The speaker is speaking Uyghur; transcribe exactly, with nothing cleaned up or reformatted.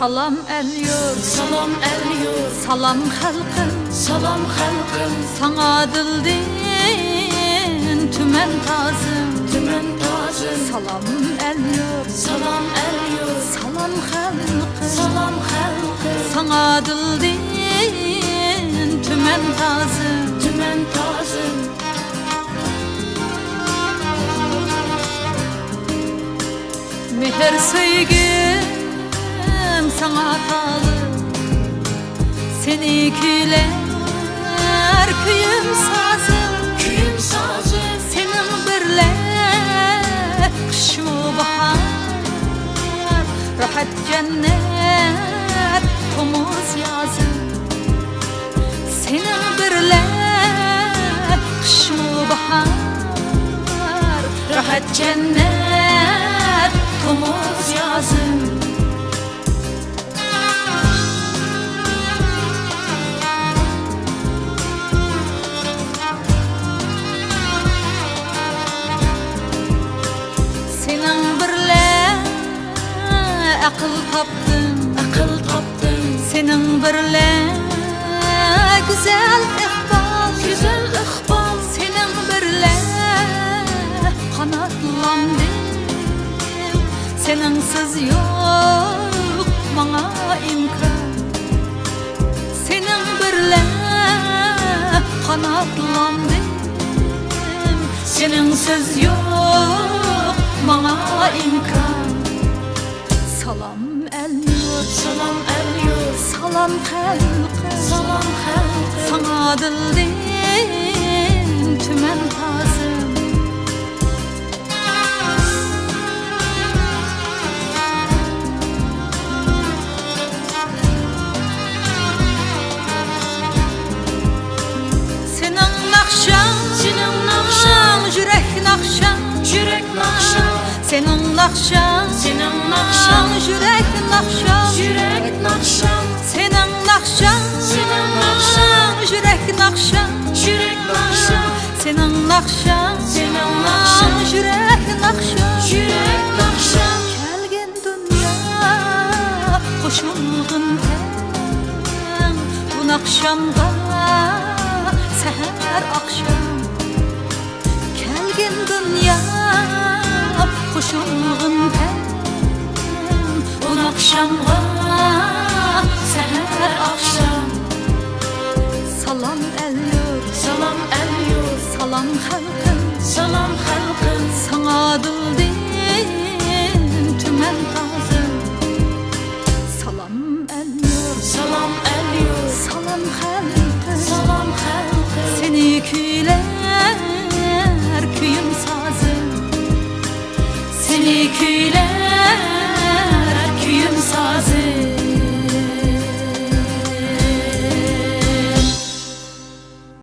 سالام ئەل-يۇرت، سالام ئەل-يۇرت، سالام خەلقىم، سالام خەلقىم، ساڭا دىلدىن تۈمەن تازىم، تۈمەن تازىم. سالام ئەل-يۇرت، سالام ئەل-يۇرت، سالام خەلقىم، سالام خەلقىم، ساڭا دىلدىن تۈمەن تازىم، تۈمەن تازىم. مېھىر سۆيگۈم ساڭا تالىپ، سېنى كۈيلەر كۈيۈم سازىم، كۈيۈم سازىم. سېنىڭ بىرلە قىشمۇ باھار، راھەت جەننەت تومۇز يازىم. سېنىڭ بىرلە قىشمۇ باھار، راھەت جەننەت تومۇز يازىم. سېنىڭ بىرلە ئەقىل تاپتىم، ئەقىل تاپتىم. سېنىڭ بىرلە گۈزەل ئىقبال، گۈزەل ئىقبال. سېنىڭ بىرلە قاناتلاندىم. سېنىڭسىز يوق ماڭا ئىمكان. سېنىڭ بىرلە قاناتلاندىم. سېنىڭسىز يوق ماڭا ئىمكان. سالام ئەل-يۇرت، سالام ئەل-يۇرت، سالام خەلقىم، سالام خەلقىم، ساڭا دىلدىن تۈمەن تازىم. سېنىڭ ناخشاڭ، سېنىڭ ناخشاڭ، يۈرەك ناخشاڭ، يۈرەك ناخشاڭ. سېنىڭ ناخشاڭ، سېنىڭ ناخشاڭ، يۈرەك ناخشاڭ، يۈرەك ناخشاڭ. سېنىڭ ناخشاڭ، سېنىڭ ناخشاڭ، يۈرەك ناخشاڭ، يۈرەك ناخشاڭ. سېنىڭ ناخشاڭ، سېنىڭ ناخشاڭ، يۈرەك ناخشاڭ، يۈرەك ناخشاڭ. كەلگىن دۇنيا قوشۇلغىن تەڭ، بۇ ناخشامغا سەھەر ئاخشام. كەلگىن دۇنيا قوشۇلغىن تەڭ، بۇ ناخشامغا سەھەر ئاخشام. سالام ئەل-يۇرت، سالام ئەل-يۇرت، سالام خەلقىم، سالام خەلقىم، ساڭا دىلدىن تۈمەن تازىم. سالام ئەل-يۇرت، سالام ئەل-يۇرت، سالام خەلقىم، سالام خەلقىم، سېنى كۈيلەر كۈيۈم سازىم. سېنى كۈيلەر